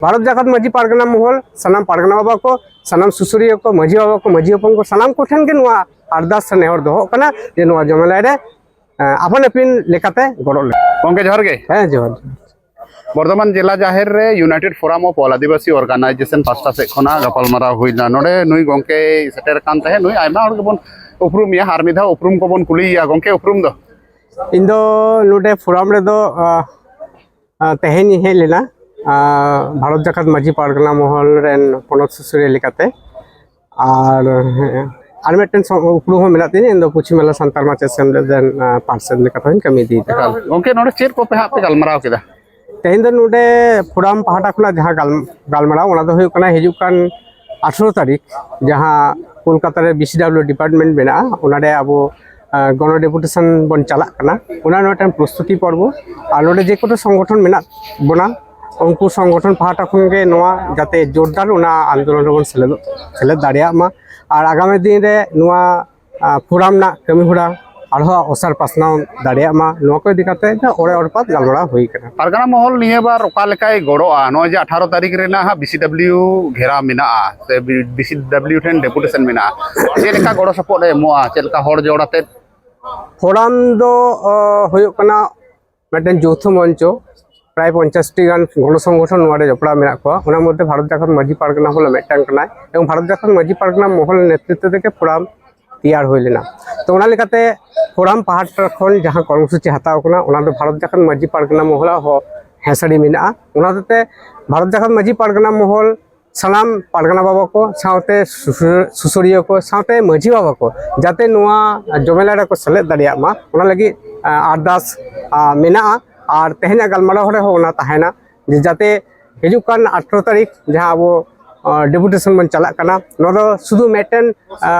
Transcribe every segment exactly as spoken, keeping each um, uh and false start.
ᱵᱷᱟᱨᱚᱛ ᱡᱟᱠᱟᱛ ᱢᱟᱹᱡᱷᱤ ᱯᱟᱨᱜᱟᱱᱟ ᱢᱚᱦᱚᱞ, ᱥᱟᱱᱟᱢ ᱯᱟᱨᱜᱟᱱᱟ ᱵᱟᱵᱟ ᱠᱚ, ᱥᱟᱱᱟᱢ ᱥᱩᱥᱟᱹᱨᱤᱭᱟᱹ ᱠᱚ, ᱢᱟᱹᱡᱷᱤ ᱵᱟᱵᱟ ᱠᱚ, ᱢᱟᱹᱡᱷᱤ ᱦᱚᱯᱚᱱ ᱠᱚ, ᱥᱟᱱᱟᱢ ᱠᱚᱴᱷᱮᱱ ᱜᱮ ᱱᱚᱣᱟ ᱟᱨᱫᱟᱥ ᱥᱮ ᱱᱮᱦᱚᱨ ᱫᱚᱦᱚᱜ ᱠᱟᱱᱟ ᱡᱮ ᱱᱚᱣᱟ ᱡᱚᱢᱮᱞᱟᱭ ᱨᱮ ᱟᱯᱟᱱ ᱟᱹᱯᱤᱱ ᱞᱮᱠᱟᱛᱮ ᱜᱚᱲᱚ ᱞᱟᱹᱜᱤᱫ᱾ ᱜᱚᱝᱠᱮ ᱡᱚᱦᱟᱨ ᱜᱮ᱾ ᱦᱮᱸ, ᱡᱚᱦᱟᱨ᱾ ᱵᱚᱨᱫᱷᱚᱢᱟᱱ ᱡᱮᱞᱟ ᱡᱟᱦᱮᱨ ᱨᱮ United Forum of All Adivasi Organization ᱯᱟᱥᱴᱟ ᱥᱮᱫ ᱠᱷᱚᱱᱟᱜ ᱜᱟᱯᱟᱞᱢᱟᱨᱟᱣ ᱦᱩᱭᱱᱟ᱾ ᱱᱚᱰᱮ ᱱᱩᱭ ᱜᱚᱝᱠᱮᱭ ᱥᱮᱴᱮᱨ ᱟᱠᱟᱱ ᱛᱟᱦᱮᱸᱫ᱾ ᱱᱩᱭ ᱟᱭᱢᱟ ᱦᱚᱲ ᱜᱮᱵᱚᱱ ᱩᱯᱨᱩᱢᱮᱭᱟ, ᱟᱨ ᱢᱤᱫ ᱫᱷᱟᱣ ᱩᱯᱨᱩᱢ ᱠᱚᱵᱚᱱ ᱠᱩᱞᱤᱭᱮᱭᱟ᱾ ᱜᱚᱝᱠᱮ, ᱩᱯᱨᱩᱢ ᱫᱚ? ᱤᱧ ᱫᱚ ᱱᱚᱰᱮ ᱯᱷᱳᱨᱟᱢ ᱨᱮᱫᱚ ᱟᱸ, ᱟᱸ, ᱛᱮᱦᱮᱧ ᱤᱧ ᱦᱮᱡ ᱞᱮᱱᱟ᱾ ᱟᱸ, ᱵᱷᱟᱨᱚᱛ ᱡᱟᱠᱟᱛ ᱢᱟᱹᱡᱷᱤ ᱯᱟᱨᱜᱟᱱᱟ ᱢᱚᱦᱚᱞ ᱨᱮᱱ ᱯᱚᱱᱚᱛ ᱥᱩᱥᱟᱹᱨᱤᱭᱟᱹ ᱞᱮᱠᱟᱛᱮ᱾ ᱟᱨ ᱦᱮᱸ, ᱟᱨ ᱢᱤᱫᱴᱮᱱ ᱥᱚ- ᱩᱯᱨᱩᱢ ᱦᱚᱸ ᱢᱮᱱᱟᱜ ᱛᱤᱧᱟᱹ, ᱤᱧ ᱫᱚ ᱯᱚᱪᱷᱤᱢ ᱵᱟᱝᱞᱟ ᱥᱟᱱᱛᱟᱲ ᱢᱟᱪᱮᱫ ᱥᱮᱢᱞᱮᱫ ᱨᱮᱱ ᱯᱟᱨᱥᱮᱛ ᱞᱮᱠᱟᱛᱮ ᱦᱚᱸᱧ ᱠᱟᱹᱢᱤ ᱤᱫᱤᱭᱮᱫᱟ᱾ ᱮᱠᱟᱞ᱾ ᱜᱚᱝᱠᱮ, ᱱᱚᱰᱮ ᱪᱮᱫ ᱠᱚᱯᱮ ᱦᱟᱸᱜ ᱯᱮ ᱜᱟᱞᱢᱟᱨᱟᱣ ᱠᱮᱫᱟ? ᱛᱮᱦᱮᱧ ᱫᱚ ᱱᱚᱰᱮ ᱯᱷᱳᱨᱟᱢ ᱯᱟᱦᱴᱟ ᱠᱷᱚᱱᱟᱜ ᱡᱟᱦᱟᱸ ᱜᱟᱞ- ᱜᱟᱞᱢᱟᱨᱟᱣ, ᱚᱱᱟ ᱫᱚ ᱦᱩᱭᱩᱜ ᱠᱟᱱᱟ ᱦᱤᱡᱩᱜ ᱠᱟᱱ ᱟᱴᱷᱨᱚ ᱛᱟᱹᱨᱤᱠᱷ, ᱡᱟᱦᱟᱸ ᱠᱳᱞᱠᱟᱛᱟ ᱨᱮ BCW department ᱢᱮᱱᱟᱜᱼᱟ, ᱚᱱᱟᱨᱮ ᱟᱵᱚ ᱟᱸ, ᱜᱚᱱᱚ ᱰᱮᱯᱩᱴᱮᱥᱚᱱ ᱵᱚᱱ ᱪᱟᱞᱟᱜ ᱠᱟᱱᱟ᱾ ᱚᱱᱟ ᱢᱤᱫᱴᱟᱝ ᱯᱨᱚᱥᱛᱩᱛᱤ ᱯᱚᱨᱵᱚ᱾ ᱟᱨ ᱱᱚᱰᱮ ᱡᱮ ᱠᱚᱴᱟ ᱥᱚᱝᱜᱚᱴᱷᱚᱱ ᱢᱮᱱᱟᱜ ᱵᱚᱱᱟ, ᱩᱱᱠᱩ ᱥᱚᱝᱜᱚᱴᱷᱚᱱ ᱯᱟᱦᱴᱟ ᱠᱷᱚᱱ ᱜᱮ ᱱᱚᱣᱟ ᱡᱟᱛᱮ ᱡᱳᱨᱫᱟᱨ ᱚᱱᱟ ᱟᱱᱫᱳᱞᱚᱱ ᱨᱮᱵᱚᱱ ᱥᱮᱞᱮᱫᱚᱜ ᱥᱮᱞᱮᱫ ᱫᱟᱲᱮᱭᱟᱜ ᱢᱟ᱾ ᱟᱨ ᱟᱜᱟᱢᱤ ᱫᱤᱱ ᱨᱮ ᱱᱚᱣᱟ ᱟᱸ, ᱯᱷᱳᱨᱟᱢ ᱨᱮᱱᱟᱜ ᱠᱟᱹᱢᱤ ᱦᱚᱨᱟ ᱟᱨᱦᱚᱸ ᱚᱥᱟᱨ ᱯᱟᱥᱱᱟᱣ ᱫᱟᱲᱮᱭᱟᱜ ᱢᱟ, ᱱᱚᱣᱟ ᱠᱚ ᱤᱫᱤ ᱠᱟᱛᱮ ᱚᱲᱮ ᱚᱲᱯᱟᱛ ᱜᱟᱞᱢᱟᱨᱟᱣ ᱦᱩᱭ ᱠᱟᱱᱟ᱾ ᱯᱟᱨᱜᱟᱱᱟ ᱢᱚᱦᱚᱞ ᱱᱤᱭᱟᱹ ᱵᱟᱨ ᱚᱠᱟ ᱞᱮᱠᱟᱭ ᱜᱚᱲᱚᱜᱼᱟ? ᱱᱚᱜᱼᱚᱭ ᱡᱮ ᱟᱴᱷᱟᱨᱚ ᱛᱟᱹᱨᱤᱠᱷ ᱨᱮᱱᱟᱜ ᱦᱟᱸᱜ BCW ᱜᱷᱮᱨᱟ ᱢᱮᱱᱟᱜᱼᱟ, ᱥᱮ BCW ᱴᱷᱮᱱ ᱰᱮᱯᱩᱴᱮᱥᱚᱱ ᱢᱮᱱᱟᱜᱼᱟ, ᱪᱮᱫ ᱞᱮᱠᱟ ᱜᱚᱲᱚ ᱥᱚᱯᱚᱦᱚᱫ ᱮ ᱮᱢᱚᱜᱼᱟ? ᱪᱮᱫ ᱞᱮᱠᱟ ᱦᱚᱲ ᱡᱚᱲ ᱟᱛᱮᱫ? ᱯᱷᱳᱨᱟᱢ ᱫᱚ ᱚ, ᱦᱩᱭᱩᱜ ᱠᱟᱱᱟ ᱢᱤᱫᱴᱮᱱ ᱡᱳᱣᱛᱷᱚ ᱢᱚᱧᱪᱚ, ᱯᱨᱟᱭ ᱯᱚᱧᱪᱟᱥ ᱴᱤ ᱜᱟᱱ ᱜᱚᱱᱚ ᱥᱚᱝᱜᱚᱴᱷᱚᱱ ᱱᱚᱣᱟ ᱨᱮ ᱡᱚᱯᱲᱟᱣ ᱢᱮᱱᱟᱜ ᱠᱚᱣᱟ᱾ ᱚᱱᱟ ᱢᱚᱫᱽᱫᱷᱮ ᱵᱷᱟᱨᱚᱛ ᱡᱟᱠᱟᱛ ᱢᱟᱹᱡᱷᱤ ᱯᱟᱨᱜᱟᱱᱟ ᱢᱚᱦᱚᱞ ᱢᱤᱫᱴᱟᱝ ᱠᱟᱱᱟᱭ, ᱮᱵᱚᱝ ᱵᱷᱟᱨᱚᱛ ᱡᱟᱠᱟᱛ ᱢᱟᱹᱡᱷᱤ ᱯᱟᱨᱜᱟᱱᱟ ᱢᱚᱦᱚᱞ ᱱᱮᱛᱨᱤᱛᱵ ᱛᱮᱜᱮ ᱯᱷᱳᱨᱟᱢ ᱛᱮᱭᱟᱨ ᱦᱩᱭ ᱞᱮᱱᱟ᱾ ᱛᱚ, ᱚᱱᱟ ᱞᱮᱠᱟᱛᱮ ᱯᱷᱳᱨᱟᱢ ᱯᱟᱦᱴᱟ ᱠᱷᱚᱱ ᱡᱟᱦᱟᱸ ᱠᱚᱨᱢᱚᱥᱩᱪᱤ ᱦᱟᱛᱟᱣ ᱠᱟᱱᱟ, ᱚᱱᱟ ᱫᱚ ᱵᱷᱟᱨᱚᱛ ᱡᱟᱠᱟᱛ ᱢᱟᱹᱡᱷᱤ ᱯᱟᱨᱜᱟᱱᱟ ᱢᱚᱦᱚᱞᱟᱜ ᱦᱚᱸ ᱦᱮᱸᱥᱟᱹᱲᱤ ᱢᱮᱱᱟᱜᱼᱟ᱾ ᱚᱱᱟ ᱦᱚᱛᱮᱛᱮ ᱵᱷᱟᱨᱚᱛ ᱡᱟᱠᱟᱛ ᱢᱟᱹᱡᱷᱤ ᱯᱟᱨᱜᱟᱱᱟ ᱢᱚᱦᱚᱞ ᱥᱟᱱᱟᱢ ᱯᱟᱨᱜᱟᱱᱟ ᱵᱟᱵᱟ ᱠᱚ ᱥᱟᱶᱛᱮ ᱥᱩᱥᱟᱹ- ᱥᱩᱥᱟᱹᱨᱤᱭᱟᱹ ᱠᱚ ᱥᱟᱶᱛᱮ ᱢᱟᱹᱡᱷᱤ ᱵᱟᱵᱟ ᱠᱚ ᱡᱟᱛᱮ ᱱᱚᱣᱟ ᱡᱚᱢᱮᱞᱟ ᱨᱮᱠᱚ ᱥᱮᱞᱮᱫ ᱫᱟᱲᱮᱭᱟᱜ ᱢᱟ, ᱚᱱᱟ ᱞᱟᱹᱜᱤᱫ ᱟᱨᱫᱟᱥ ᱢᱮᱱᱟᱜᱼᱟ᱾ ᱟᱨ ᱛᱮᱦᱮᱧᱟᱜ ᱜᱟᱞᱢᱟᱨᱟᱣ ᱨᱮᱦᱚᱸ ᱚᱱᱟ ᱛᱟᱦᱮᱱᱟ ᱡᱮ ᱡᱟᱛᱮ ᱦᱤᱡᱩᱜ ᱠᱟᱱ ᱟᱴᱷᱨᱚ ᱛᱟᱹᱨᱤᱠᱷ ᱡᱟᱦᱟᱸ ᱟᱵᱚ ᱰᱮᱯᱩᱴᱮᱥᱚᱱ ᱵᱚᱱ ᱪᱟᱞᱟᱜ ᱠᱟᱱᱟ, ᱱᱚᱣᱟ ᱫᱚ ᱥᱩᱫᱷᱩ ᱢᱤᱫᱴᱮᱱ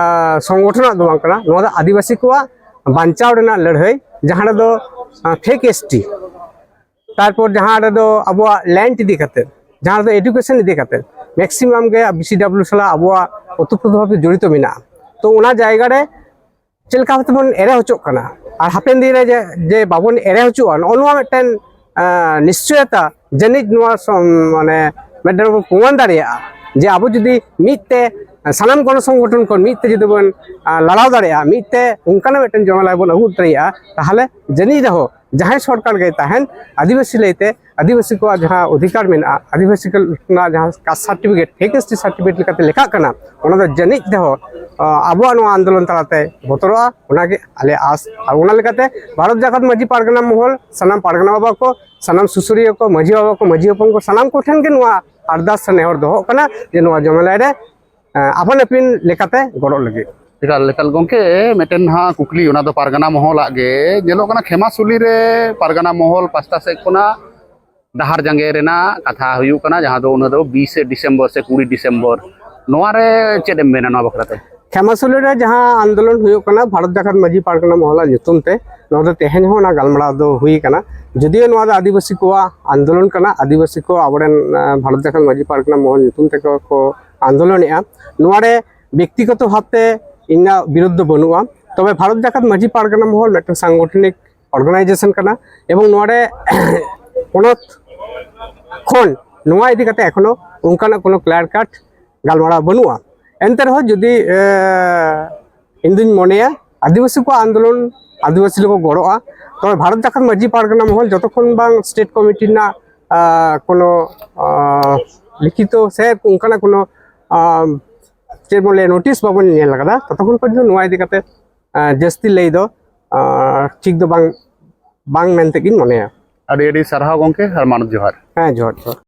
ᱥᱚᱝᱜᱚᱴᱷᱚᱱᱟᱜ ᱫᱚ ᱵᱟᱝ ᱠᱟᱱᱟ, ᱱᱚᱣᱟ ᱫᱚ ᱟᱹᱫᱤᱵᱟᱹᱥᱤ ᱠᱚᱣᱟᱜ ᱵᱟᱧᱪᱟᱣ ᱨᱮᱱᱟᱜ ᱞᱟᱹᱲᱦᱟᱹᱭ, ᱡᱟᱦᱟᱸ ᱨᱮᱫᱚ ᱯᱷᱮᱠ ᱮᱥ ᱴᱤ, ᱛᱟᱨᱯᱚᱨ ᱡᱟᱦᱟᱸ ᱨᱮᱫᱚ ᱟᱵᱚᱣᱟᱜ ᱞᱮᱱᱰ ᱤᱫᱤ ᱠᱟᱛᱮ, ᱡᱟᱦᱟᱸ ᱨᱮᱫᱚ ᱮᱰᱩᱠᱮᱥᱚᱱ ᱤᱫᱤ ᱠᱟᱛᱮ ᱢᱮᱠᱥᱤᱢᱟᱢ ᱜᱮ BCW ᱥᱟᱞᱟᱜ ᱟᱵᱚᱣᱟᱜ ᱳᱛᱯᱨᱳᱛ ᱵᱷᱟᱵᱮ ᱡᱚᱲᱤᱛᱚ ᱢᱮᱱᱟᱜᱼᱟ᱾ ᱛᱚ, ᱚᱱᱟ ᱡᱟᱭᱜᱟ ᱨᱮ ᱪᱮᱫ ᱞᱮᱠᱟ ᱵᱷᱟᱵᱮ ᱵᱚᱱ ᱮᱲᱮ ᱦᱚᱪᱚᱜ ᱠᱟᱱᱟ ᱟᱨ ᱦᱟᱯᱮᱱ ᱫᱤᱱ ᱨᱮ ᱡᱮ ᱡᱮ ᱵᱟᱵᱚᱱ ᱮᱲᱮ ᱦᱚᱪᱚᱜᱼᱟ, ᱱᱚᱜᱼᱚ ᱱᱚᱣᱟ ᱢᱤᱫᱴᱮᱱ ᱱᱤᱥᱪᱚᱭᱚᱛᱟ ᱡᱟᱹᱱᱤᱡ ᱱᱚᱣᱟ ᱢᱟᱱᱮ ᱢᱤᱫᱴᱮᱱ ᱵᱚᱱ ᱯᱨᱚᱢᱟᱱ ᱫᱟᱲᱮᱭᱟᱜᱼᱟ ᱡᱮ ᱟᱵᱚ ᱡᱩᱫᱤ ᱢᱤᱫ ᱛᱮ, ᱥᱟᱱᱟᱢ ᱜᱚᱱᱚ ᱥᱚᱝᱜᱚᱴᱷᱚᱱ ᱠᱷᱚᱱ ᱢᱤᱫ ᱛᱮ ᱡᱩᱫᱤ ᱵᱚᱱ ᱟᱸ, ᱞᱟᱲᱟᱣ ᱫᱟᱲᱮᱭᱟᱜᱼᱟ, ᱢᱤᱫ ᱛᱮ ᱚᱱᱠᱟᱱᱟᱜ ᱢᱤᱫᱴᱮᱱ ᱡᱚᱢᱮᱞᱟᱭ ᱵᱚᱱ ᱟᱹᱜᱩ ᱫᱟᱲᱮᱭᱟᱜᱼᱟ, ᱛᱟᱦᱚᱞᱮ ᱡᱟᱹᱱᱤᱡ ᱨᱮᱦᱚᱸ ᱡᱟᱦᱟᱸᱭ ᱥᱚᱨᱠᱟᱨ ᱜᱮᱭ ᱛᱟᱦᱮᱱ, ᱟᱹᱫᱤᱵᱟᱹᱥᱤ ᱞᱟᱹᱭᱛᱮ ᱟᱹᱫᱤᱵᱟᱹᱥᱤ ᱠᱚᱣᱟᱜ ᱡᱟᱦᱟᱸ ᱚᱫᱷᱤᱠᱟᱨ ᱢᱮᱱᱟᱜᱼᱟ, ᱟᱹᱫᱤᱵᱟᱹᱥᱤ ᱠᱚ ᱨᱮᱱᱟᱜ ᱡᱟᱦᱟᱸ caste certificate, fake S T certificate ᱞᱮᱠᱟᱛᱮ ᱞᱮᱠᱷᱟᱜ ᱠᱟᱱᱟ, ᱚᱱᱟ ᱫᱚ ᱡᱟᱹᱱᱤᱡ ᱨᱮᱦᱚᱸ ᱟᱸ, ᱟᱵᱚᱣᱟᱜ ᱱᱚᱣᱟ ᱟᱱᱫᱳᱞᱚᱱ ᱛᱟᱞᱟᱛᱮ ᱵᱚᱛᱚᱨᱚᱜᱼᱟ, ᱚᱱᱟᱜᱮ ᱟᱞᱮᱭᱟᱜ ᱟᱥ᱾ ᱟᱨ ᱚᱱᱟ ᱞᱮᱠᱟᱛᱮ ᱵᱷᱟᱨᱚᱛ ᱡᱟᱠᱟᱛ ᱢᱟᱹᱡᱷᱤ ᱯᱟᱨᱜᱟᱱᱟ ᱢᱚᱦᱚᱞ, ᱥᱟᱱᱟᱢ ᱯᱟᱨᱜᱟᱱᱟ ᱵᱟᱵᱟ ᱠᱚ, ᱥᱟᱱᱟᱢ ᱥᱩᱥᱟᱹᱨᱤᱭᱟᱹ ᱠᱚ, ᱢᱟᱹᱡᱷᱤ ᱵᱟᱵᱟ ᱠᱚ, ᱢᱟᱹᱡᱷᱤ ᱦᱚᱯᱚᱱ ᱠᱚ, ᱥᱟᱱᱟᱢ ᱠᱚᱴᱷᱮᱱ ᱜᱮ ᱱᱚᱣᱟ ᱟᱨᱫᱟᱥ ᱥᱮ ᱱᱮᱦᱚᱨ ᱫᱚᱦᱚᱜ ᱠᱟᱱᱟ ᱡᱮ ᱱᱚᱣᱟ ᱡᱚᱢᱮᱞᱟᱭ ᱨᱮ, ᱮᱸ, ᱟᱯᱟᱱ ᱟᱹᱯᱤᱱ ᱞᱮᱠᱟᱛᱮ ᱜᱚᱲᱚᱜ ᱞᱟᱹᱜᱤᱫ᱾ ᱮᱠᱟᱞ, ᱮᱠᱟᱞ ᱜᱚᱢᱠᱮ, ᱢᱤᱫᱴᱮᱱ ᱦᱟᱸᱜ ᱠᱩᱠᱞᱤ, ᱚᱱᱟ ᱫᱚ ᱯᱟᱨᱜᱟᱱᱟ ᱢᱚᱦᱚᱞᱟᱜ ᱜᱮ ᱧᱮᱞᱚᱜ ᱠᱟᱱᱟ, ᱠᱷᱮᱢᱟᱥᱩᱞᱤ ᱨᱮ ᱯᱟᱨᱜᱟᱱᱟ ᱢᱚᱦᱚᱞ ᱯᱟᱥᱴᱟ ᱥᱮᱫ ᱠᱷᱚᱱᱟᱜ ᱰᱟᱦᱟᱨ ᱡᱟᱸᱜᱮ ᱨᱮᱱᱟᱜ ᱠᱟᱛᱷᱟ ᱦᱩᱭᱩᱜ ᱠᱟᱱᱟ, ᱡᱟᱦᱟᱸ ᱫᱚ ᱚᱱᱟ ᱫᱚ ᱵᱤᱥᱮ ᱰᱤᱥᱮᱢᱵᱚᱨ ᱥᱮ ᱠᱩᱲᱤ ᱰᱤᱥᱮᱢᱵᱚᱨ, ᱱᱚᱣᱟ ᱨᱮ ᱪᱮᱫ ᱮᱢ ᱢᱮᱱᱟ ᱱᱚᱣᱟ ᱵᱟᱠᱷᱨᱟ ᱛᱮ? ᱠᱷᱮᱢᱟᱥᱩᱞᱤ ᱨᱮ ᱡᱟᱦᱟᱸ ᱟᱱᱫᱳᱞᱚᱱ ᱦᱩᱭᱩᱜ ᱠᱟᱱᱟ ᱵᱷᱟᱨᱚᱛ ᱡᱟᱠᱟᱛ ᱢᱟᱹᱡᱷᱤ ᱯᱟᱨᱜᱟᱱᱟ ᱢᱚᱦᱚᱞᱟᱜ ᱧᱩᱛᱩᱢ ᱛᱮ, ᱱᱚᱣᱟ ᱫᱚ ᱛᱮᱦᱮᱧ ᱦᱚᱸ ᱚᱱᱟ ᱜᱟᱞᱢᱟᱨᱟᱣ ᱫᱚ ᱦᱩᱭ ᱠᱟᱱᱟ᱾ ᱡᱩᱫᱤᱭᱳ ᱱᱚᱣᱟ ᱫᱚ ᱟᱹᱫᱤᱵᱟᱹᱥᱤ ᱠᱚᱣᱟᱜ ᱟᱱᱫᱳᱞᱚᱱ ᱠᱟᱱᱟ, ᱟᱹᱫᱤᱵᱟᱹᱥᱤ ᱠᱚ ᱟᱵᱚᱨᱮᱱ, ᱟᱸ, ᱵᱷᱟᱨᱚᱛ ᱡᱟᱠᱟᱛ ᱢᱟᱹᱡᱷᱤ ᱯᱟᱨᱜᱟᱱᱟ ᱢᱚᱦᱚᱞ ᱧᱩᱛᱩᱢ ᱛᱮᱠᱚ ᱠᱚ ᱟᱱᱫᱳᱞᱚᱱᱮᱜᱼᱟ, ᱱᱚᱣᱟ ᱨᱮ ᱵᱮᱠᱛᱤᱜᱚᱛᱚ ᱵᱷᱟᱵᱽᱛᱮ ᱤᱧᱟᱹᱜ ᱵᱤᱨᱳᱫᱷ ᱫᱚ ᱵᱟᱹᱱᱩᱜᱼᱟ᱾ ᱛᱚᱵᱮ ᱵᱷᱟᱨᱚᱛ ᱡᱟᱠᱟᱛ ᱢᱟᱹᱡᱷᱤ ᱯᱟᱨᱜᱟᱱᱟ ᱢᱚᱦᱚᱞ ᱢᱤᱫᱴᱟᱝ ᱥᱟᱝᱜᱚᱴᱷᱚᱱᱤᱠ ᱚᱨᱜᱟᱱᱟᱭᱡᱮᱥᱚᱱ ᱠᱟᱱᱟ, ᱮᱵᱚᱝ ᱱᱚᱣᱟ ᱨᱮ ᱯᱚᱱᱚᱛ ᱠᱷᱚᱱ ᱱᱚᱣᱟ ᱤᱫᱤ ᱠᱟᱛᱮ ᱮᱠᱷᱚᱱᱳ ᱚᱱᱠᱟᱱᱟᱜ ᱠᱳᱱᱳ ᱠᱞᱤᱭᱟᱨ ᱠᱟᱴ ᱜᱟᱞᱢᱟᱨᱟᱣ ᱵᱟᱹᱱᱩᱜᱼᱟ᱾ ᱮᱱᱛᱮ ᱨᱮᱦᱚᱸ ᱡᱩᱫᱤ, ᱮ, ᱤᱧ ᱫᱩᱧ ᱢᱚᱱᱮᱭᱟ ᱟᱹᱫᱤᱵᱟᱹᱥᱤ ᱠᱚᱣᱟᱜ ᱟᱱᱫᱳᱞᱚᱱ, ᱟᱹᱫᱤᱵᱟᱹᱥᱤ ᱫᱚᱠᱚ ᱜᱚᱲᱚᱜᱼᱟ᱾ ᱛᱚᱵᱮ ᱵᱷᱟᱨᱚᱛ ᱡᱟᱠᱟᱛ ᱢᱟᱹᱡᱷᱤ ᱯᱟᱨᱜᱟᱱᱟ ᱢᱚᱦᱚᱞ ᱡᱚᱛᱚ ᱠᱷᱚᱱ ᱵᱟᱝ ᱥᱴᱮᱴ ᱠᱚᱢᱤᱴᱤ ᱨᱮᱱᱟᱜ, ᱟ, ᱠᱳᱱᱳ, ᱟ, ᱞᱤᱠᱷᱤᱛᱚ ᱥᱮ ᱚᱱᱠᱟᱱᱟᱜ ᱠᱳᱱᱳ, ᱟ, ᱪᱮᱫ ᱵᱚᱱ ᱞᱟᱹᱭᱟ, ᱱᱳᱴᱤᱥ ᱵᱟᱵᱚᱱ ᱧᱮᱞ ᱟᱠᱟᱫᱟ, ᱛᱚᱛᱚᱠᱷᱚᱱ ᱯᱚᱨᱡᱚᱱᱛᱚ ᱱᱚᱣᱟ ᱤᱫᱤ ᱠᱟᱛᱮ, ᱟ, ᱡᱟᱹᱥᱛᱤ ᱞᱟᱹᱭ ᱫᱚ, ᱟ, ᱴᱷᱤᱠ ᱫᱚ ᱵᱟᱝ, ᱵᱟᱝ ᱢᱮᱱᱛᱮ ᱜᱤᱧ ᱢᱚᱱᱮᱭᱟ᱾ ᱟᱹᱰᱤ ᱟᱹᱰᱤ ᱥᱟᱨᱦᱟᱣ ᱜᱚᱢᱠᱮ, ᱟᱨ ᱢᱟᱱᱚᱛ ᱡᱚᱦᱟᱨ᱾ ᱦᱮᱸ, ᱡᱚᱦᱟᱨ, ᱡᱚᱦᱟᱨ᱾